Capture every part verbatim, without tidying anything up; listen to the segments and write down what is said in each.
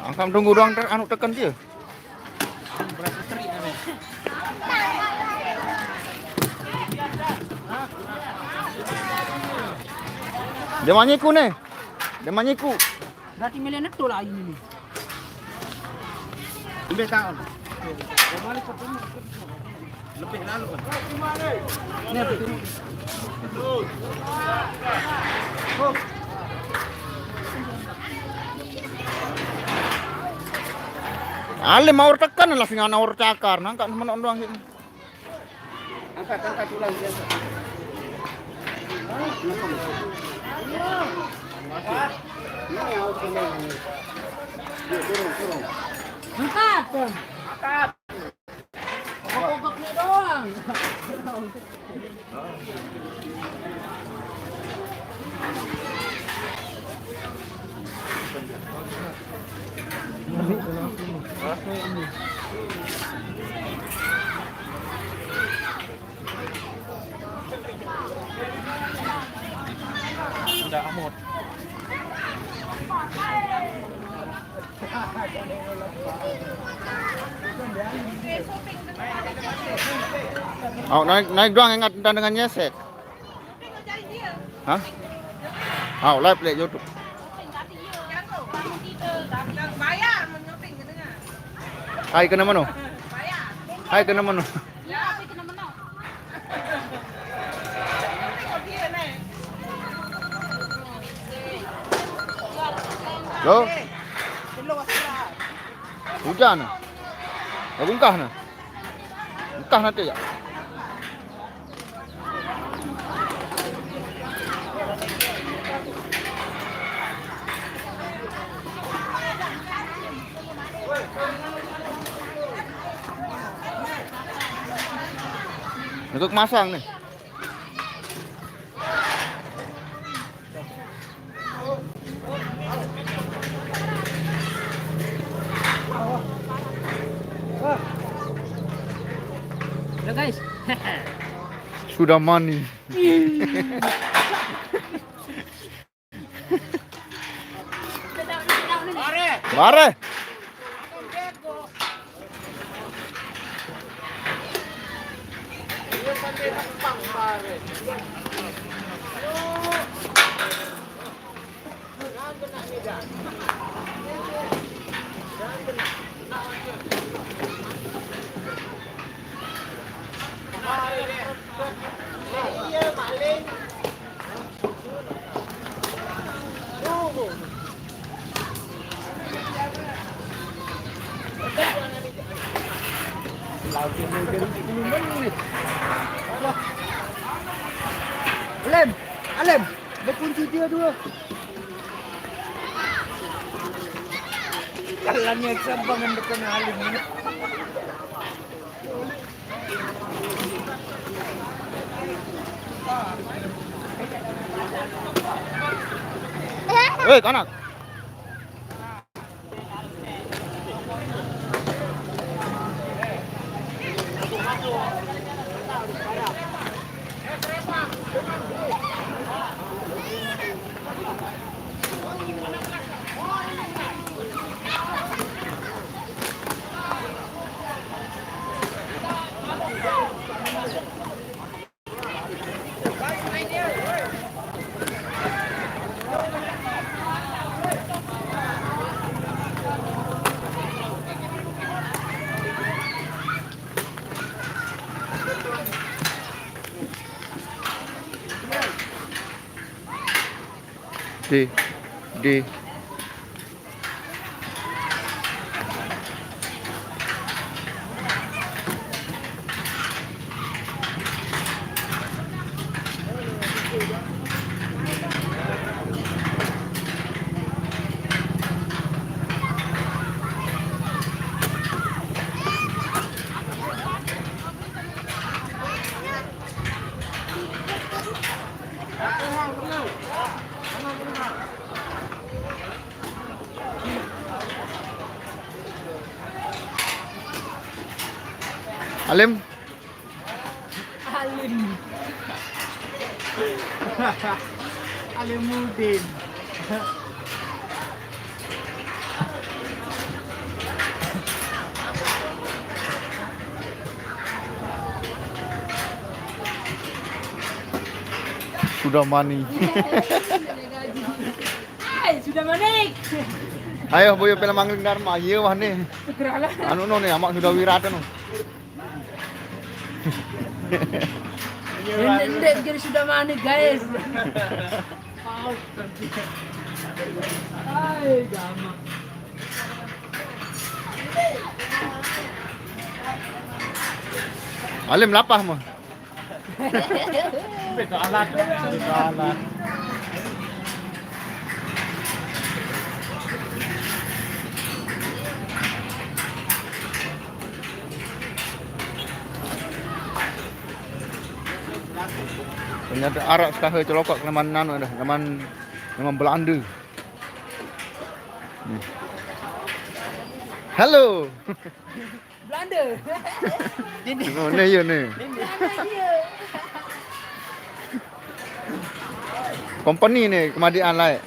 Angkat tunggu doang ter, anu tekan dia. Dia manyiku nih. Dia manyiku. Berarti melihat netu lah ini nih. Lebih tahu. Lebih lalu. Ini apa tuh? Ale mau tekan lah, sing ana ora cakar, nang kan menok doang sini. Angkat, angkat ulang biasa. Ini yang harus kena ini. Yuk, turun, turun. Angkat. Angkat. Pokoknya doang. Udah amot. Oh, naik, naik doang, ingat, tendangannya set. Hah? Oh, live lek YouTube. Hai, kena mana? Hai, kena mana? Lo? Hujan. Ya, bungkah nah. Bungkah nanti ya. Untuk masang nih. Halo guys. Sudah mani. Mare. Alim, Alim, ada kunci dia dua. Jalannya sabangan depan Alim. Hei, kanak. Di, di. Alim. Alim. Alimudin. Sudah mani. Hai, sudah manik. Ayo, boyo pela mangling Dharma. Iya, wah, nih. Segeralah. Anu, no, nih, amak sudah wirata, no. Ndek, ndek, jadi sudah manik, guys. Hai, gamak. Alim lapah mah. Beda alat. Beda alat. Ternyata arak sekahe celokok zaman anu dah, zaman, zaman Belanda. Hmm. Halo. Belanda. Ini. Oh, ni ya ni. Belanda dia. Company ni kemadian lai.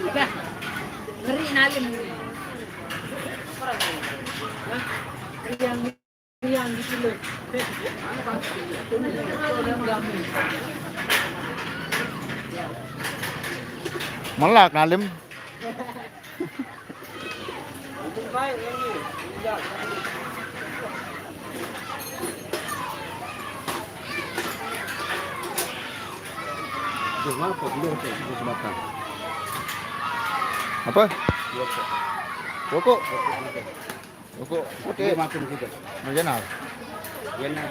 Dah. Ngeri nalim. Hah? Ngeri yang Melak nalim. Apa? Rokok. Rokok putih. Dia makan kita. Mau jenal. Dia nak.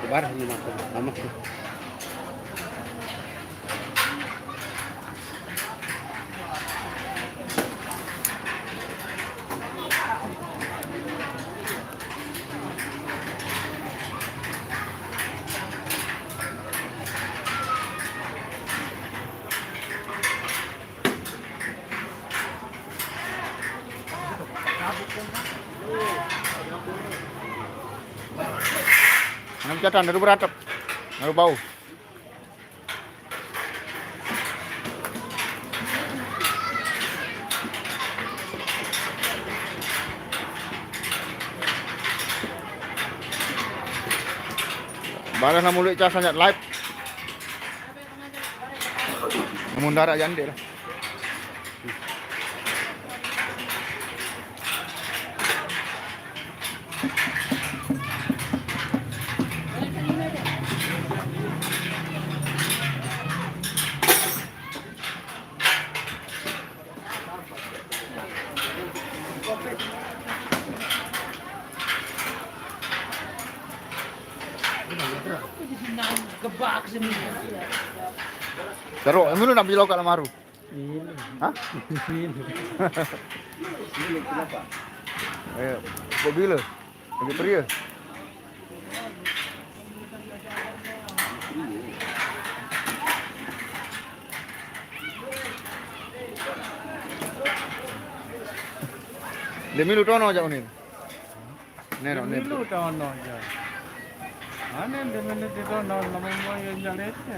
Lebar ni makan. Lama tu. Anak catan dari beratap. Baru bau. Balas nama mulut cas sangat live. Namun darah jande lah. Teruk, emang lu nak beli lokal lamaru? Ini. Hah? Ini. Eh, kok gila? Lagi pria. Demi lu tono aja unin. Neno, neno. Demi lu tono aja. Ane, demi lu tono, nama mau yang jalete.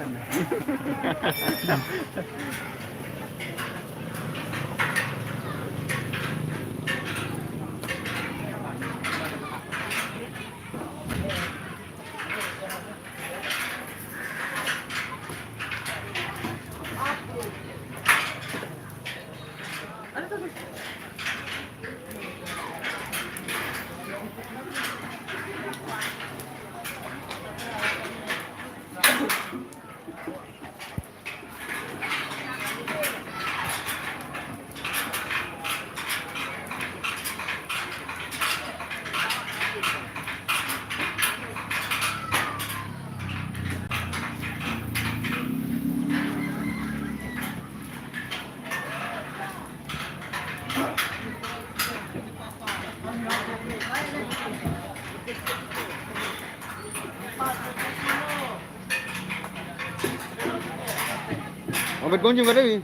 Mampet kunci, Mbak Dewi.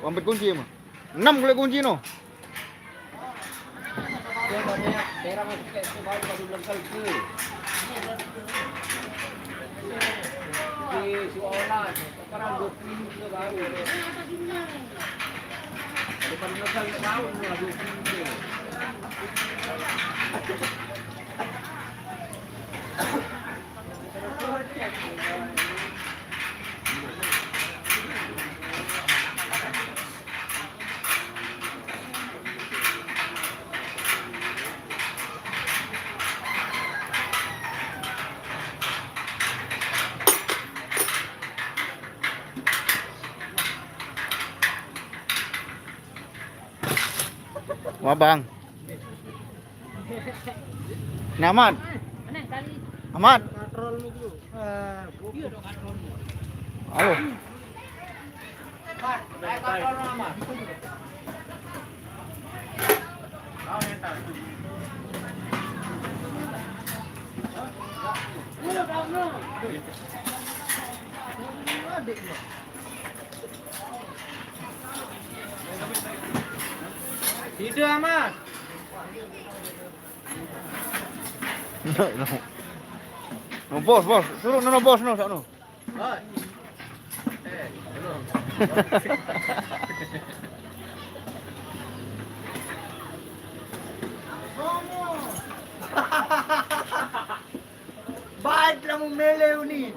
Mampet kunci, emang. Enam kali kunci no. Wah, Bang. Ini Ahmad. Ahmad. Halo. Tidak, Mas. No, no. No, bos, bos. Suruh no, no, bos, no, no. Baik lah mau mele ni.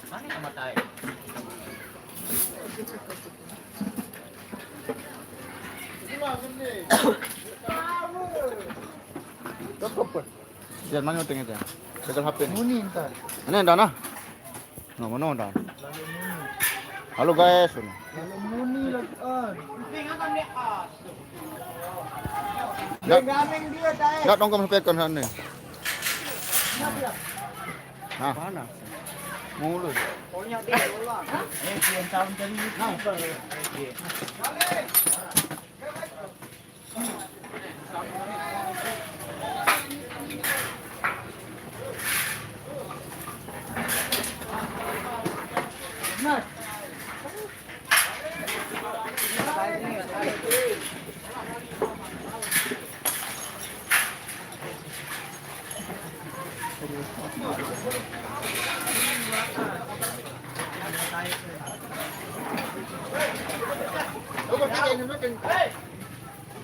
Mana yang matai? Jangan main utang itu. Gagal H P ni. Muni entar. Ini dah nah. No, mana dah? Halo guys. Lalu muni lagi on. Dah, dah tongkol sampai kan sana. Nah. Panas. Mulus. Pokoknya dia ulang. Eh, dia salam dari YouTuber.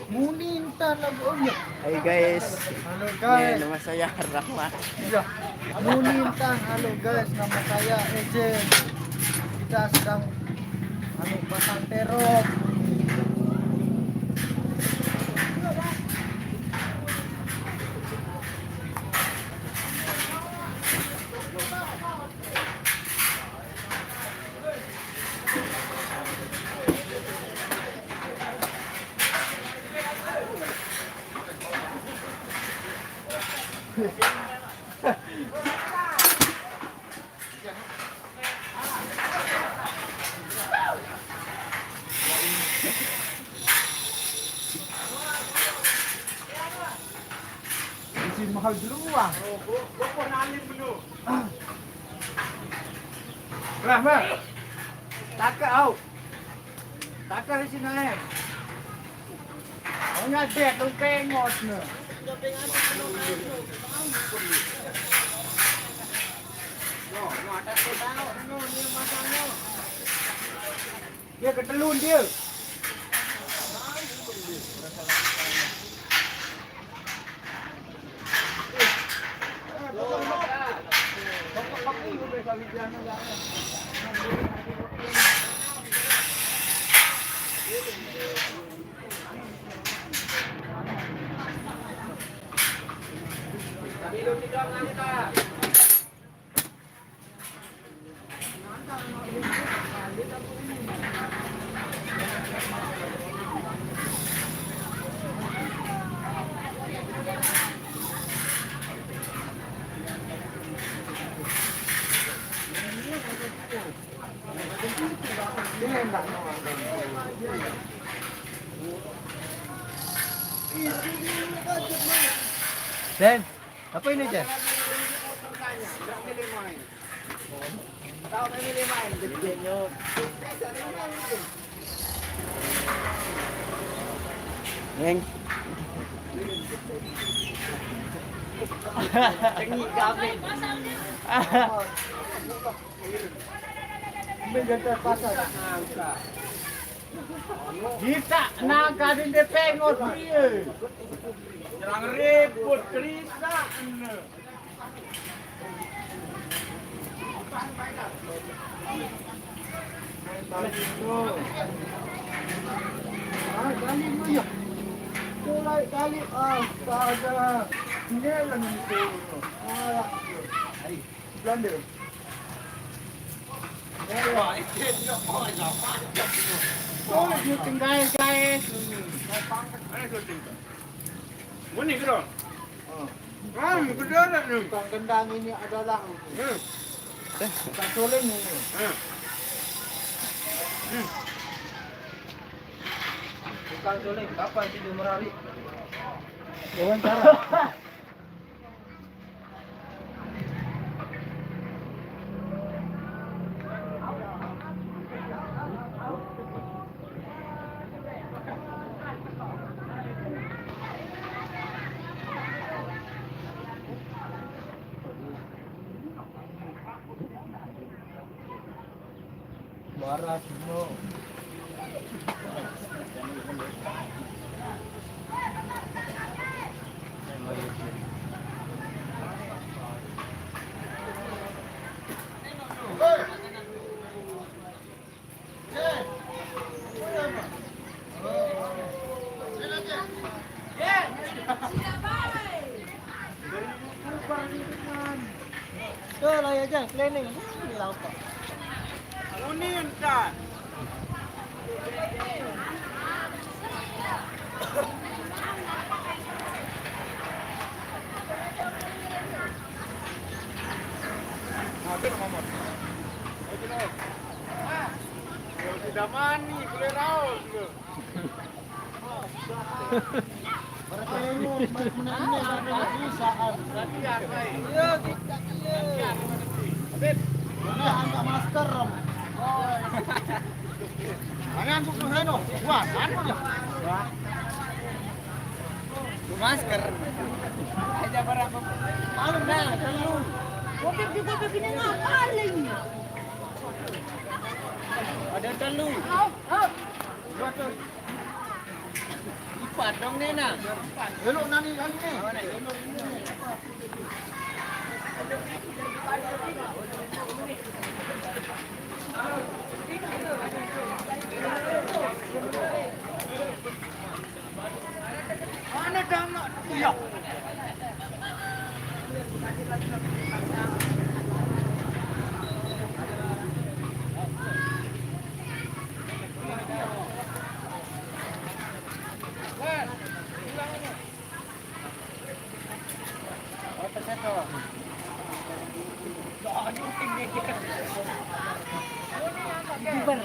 Muni entar lagu, oh iya. Hai guys. Halo guys. Ini nama saya Rahmat. Iya. Muni entar, halo guys, nama saya Ejen. Kita sedang, anu, pasang terop. Izin mahal dulu ah. Lah, Bang. Takut, au. Takut di sini, eh. Au nyadet, lu pengos, ne. Dia ketelun dia. Den, apa ini, Den? Neng. Cengi kabeh. Kita nangka di depengot dia. Jangan ribut cerita. Ah, balik dulu ya. Mulai balik, astaga. Ini lagi itu. Ah, Belanda. Oh, dia tinggal, guys. Mana syuting tu? Mana ke dong? Ah, gede amat ni. Tukang kendang ini adalah Hmm. Tukang suling ini. Hmm. Tukang suling, kapan sih dia merari? Wawancara. Barat, no. Tuh, lah ya, Jang, keliling. Hmm, lampau. Kuning, kan? Nah, dia ngomong. Ayo, kita. Tidak mani, boleh raus, gitu. Masker. Aja barang. Malu dah, telu. Kopi di kopi ini ngapain? Ada telu. Au, au. Empat dong ni, nah. Elok nani kali ni. Mana dah nak? Iya. Udah, Bang.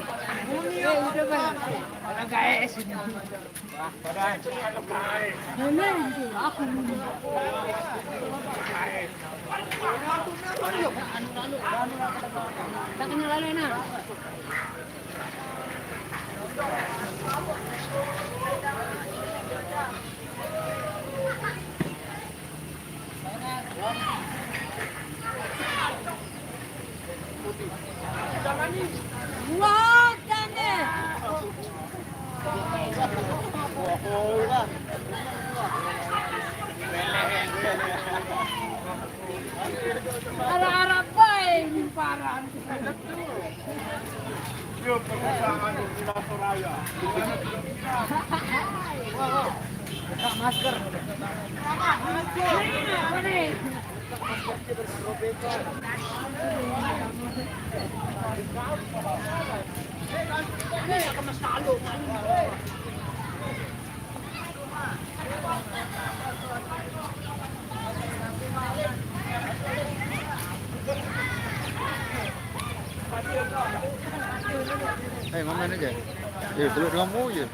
Udah, Bang. Mana itu? Aku ini. Tak kenal lalu, nah. Wah, tane. Arah-arah bae ni paran. Yo, pengusaha di Soraya. Buka masker. Eh, mana ni je? Eh, peluk dengan mu je.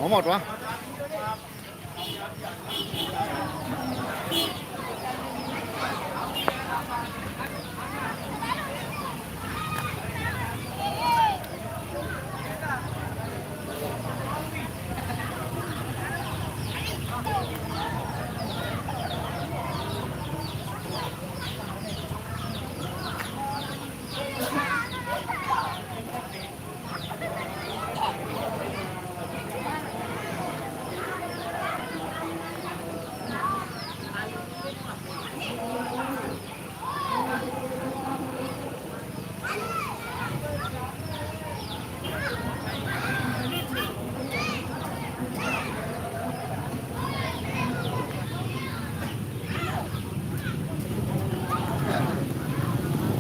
Momot, wah.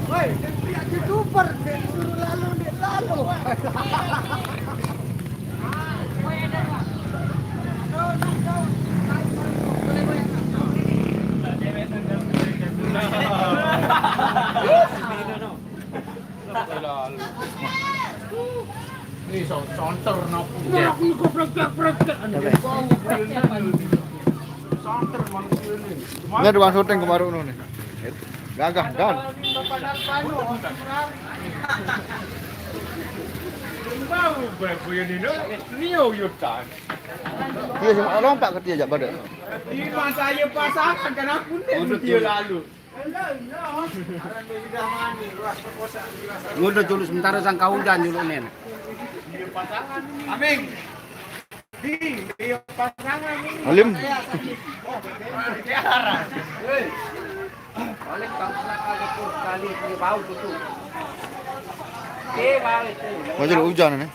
Woi, dia teriak YouTuber, dia suruh lalu, dia lalu. Ini son-, sonter, napa? Nah, aku kok prekek-prekek, anu, bau. Sonter manusia ini. Ini ada syuting kemarin, nih. Gagah, dan. Bau, bau, ini, no. Nio, yutan. Iya, cuma lompat ke dia, jak pada. Ini masa saya pasangan, kan aku nih, dia lalu. Udah dulu sementara sangka hujan dulu, nen. Aming. Di, di pasangan ini. Alim. Balik tak pernah ada tuh kali, dia bau tuh, tuh. Dia bau itu. Wajar hujan ini.